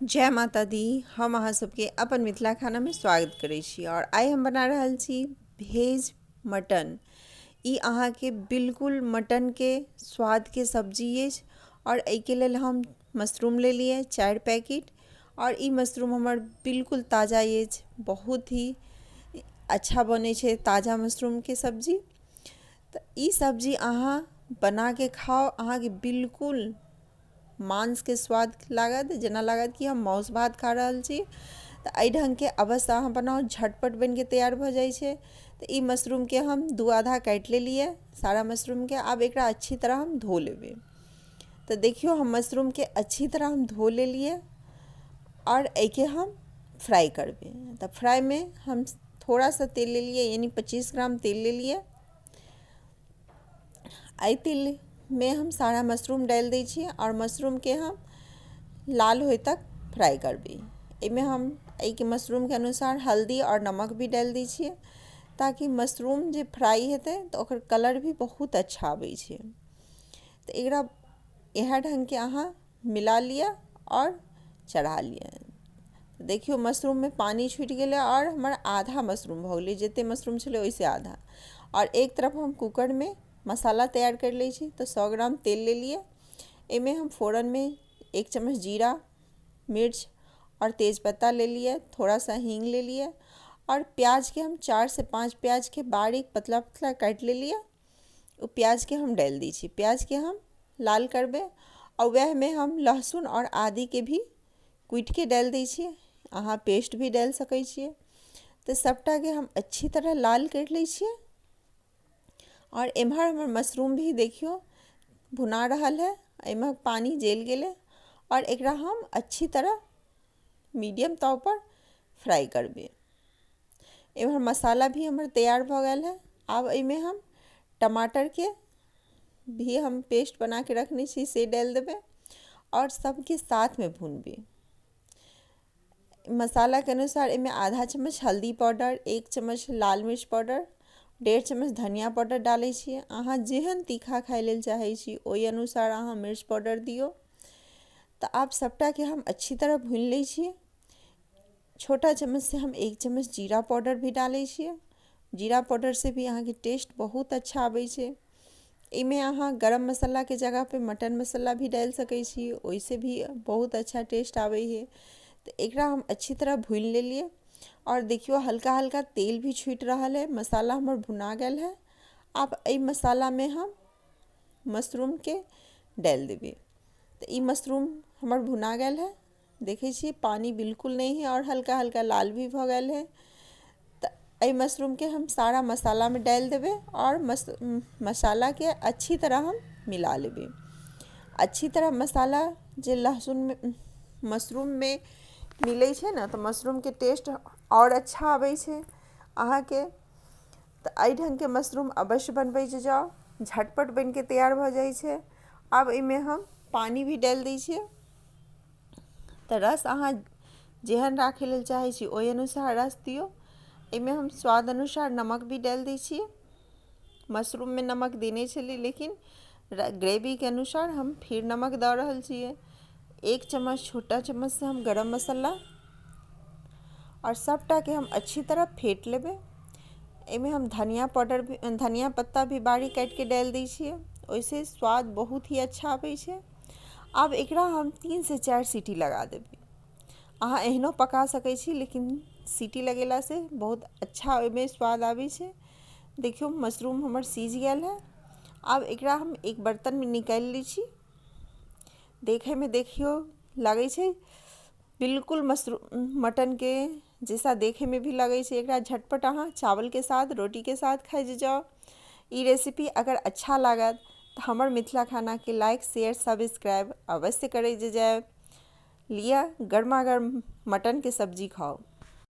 जय माता दी। हम अहाँ सबके अपन मिथिला खानामे स्वागत करै छी और आइ हम बना रहल छी भेज मटन। ई अहाँके बिल्कुल मटनके स्वादके सब्जी अछि और एहिके लेल हम मशरूम लेलियै 4 पैकेट और ई मशरूम हमर बिल्कुल ताजा अछि, बहुत ही अच्छा बनै छै ताजा मशरूमके सब्जी। तऽ ई सब्जी अहाँ बनाके खाउ, अहाँके बिल्कुल मांसके स्वाद लागत, जेना लागत कि हम मासु भात खा रहल छी। तऽ एहि ढङ्गके अवश्य अहाँ बनाउ, झटपट बनिके तैयार भऽ जाइ छै। तऽ ई मशरूमके हम 2 आधा काटि लेलियै सारा मशरूमके। आब एकरा अच्छी तरह हम धो लेबै। तऽ देखियौ हम मशरूमके अच्छी तरह हम धो लेलियै आओर एहिके हम फ्राइ करबै। तऽ फ्राइमे हम थोड़ा सा तेल लेलियै, यानि 25 ग्राम तेल लेलियै। एहि तेलमे हम सारा मशरूम डालि दै छियै आओर मशरूमके हम लाल होइ तक फ्राइ करबै। एहिमे हम एहिके मशरूमके अनुसार हल्दी आओर नमक भी डालि दै छियै, ताकि मशरूम जे फ्राइ हेतै तऽ ओकर कलर भी बहुत अच्छा आबै छै। तऽ एकरा इएह ढङ्गके अहाँ मिला लिअ आओर चढ़ा लिअ। देखियौ मशरूममे पानि छुटि गेलै आओर हमर आधा मशरूम भऽ गेलै, जतेक मशरूम छलै ओहिसँ आधा। आओर एक तरफ हम कूकरमे मसाला तैयार करि लै छी। तऽ 100 ग्राम तेल लेलियै, एहिमे हम फोरनमे 1 चम्मच जीरा, मिर्च आओर तेजपत्ता लेलियै, थोड़ा सा हींग लेलियै आओर प्याजके हम 4 से 5 प्याजके बारीक पतला पतला काटि लेलियै, ओ प्याजके हम डालि दै छी। प्याजके हम लाल करबै आओर वएहमे हम लहसुन आओर आदीके भी कुटिके डालि दै छियै, अहाँ पेस्ट भी डालि सकै छियै। तऽ सभटाके हम अच्छी तरह लाल करि लै छियै। आओर एम्हर हमर मशरूम भी देखियौ भुना रहल है, एहिमे पानि जलि गेलै आओर एकरा हम अच्छी तरह मीडियम तावपर फ्राइ करबै। एम्हर मसाला भी हमर तैयार भऽ गेल है। आब एहिमे हम टमाटरके भी हम पेस्ट बनाके रखने छी से डालि देबै आओर सबके साथमे भुनबै। मसालाके अनुसार एहिमे आधा चम्मच हल्दी पाउडर, 1 चम्मच लाल मिर्च पाउडर, 1.5 चम्मच धनिया पाउडर डालै छियै। अहाँ जेहन तीखा खाइ लेल चाहै छी ओहि अनुसार अहाँ मिर्च पाउडर दियौ। तऽ आब सभटाके हम अच्छी तरह भूनि लै छियै। छोटा चम्मचसँ हम 1 चम्मच जीरा पाउडर भी डालै छियै। जीरा पाउडरसँ भी अहाँके टेस्ट बहुत अच्छा आबै छै। एहिमे अहाँ गरम मसालाके जगहपर मटन मसाला भी डालि सकै छी, ओहिसँ भी बहुत अच्छा टेस्ट आबै हइ। तऽ एकरा हम अच्छी तरह भूनि लेलियै आओर देखियौ हल्का हल्का तेल भी छूटि रहल है, मसाला हमर भुना गेल है। आब एहि मसालामे हम मशरूमके डालि देबै। तऽ ई मशरूम हमर भुना गेल है, देखै छियै पानि बिल्कुल नहि है आओर हल्का हल्का लाल भी भऽ गेल है। तऽ एहि मशरूमके हम सारा मसालामे डालि देबै आओर मसालाके अच्छी तरह हम मिला लेबै। अच्छी तरह मसाला जे लहसुनमे मशरूममे मिलै छै ने, तऽ मशरूमके टेस्ट आओर अच्छा आबै छै अहाँके। तऽ एहि ढङ्गके मशरूम अवश्य बनबै जे जाउ, झटपट बनिके तैयार भऽ जाइ छै। आब एहिमे हम पानि भी डालि दै छियै। तऽ रस अहाँ जेहन राखै लेल चाहै छी ओहि अनुसार रस दियौ। एहिमे हम स्वाद अनुसार नमक भी डालि दै छियै। मशरूममे नमक देने छलियै, लेकिन ग्रेवीके अनुसार हम फिर नमक दऽ रहल छियै। 1 चम्मच छोटा चम्मचसँ हम गरम मसाला आओर सभटाके हम अच्छी तरह फेँट लेबै। एहिमे हम धनिया पाउडर भी, धनिया पत्ता भी बारीक काटिके डालि दै छियै, ओहिसँ स्वाद बहुत ही अच्छा आबै छै। आब एकरा हम 3 से 4 सीटी लगा देबै। अहाँ एहनो पका सकै छी, लेकिन सीटी लगेलासँ बहुत अच्छा ओहिमे स्वाद आबै छै। देखियौ मशरूम हमर सीझ गेल है। आब एकरा हम एक बर्तनमे निकालि लै छी। देखैमे देखियौ लगै छै बिल्कुल मशरूम मटनके जैसा देखैमे भी लगै छै। एकरा झटपट अहाँ चावलके साथ, रोटीके साथ खाइ जाउ। ई रेसिपी अगर अच्छा लागत तऽ हमर मिथिला खानाके लाइक, शेयर, सब्सक्राइब अवश्य करै जे जायब। लिअ गर्मा गर्म मटनके सब्जी खाउ।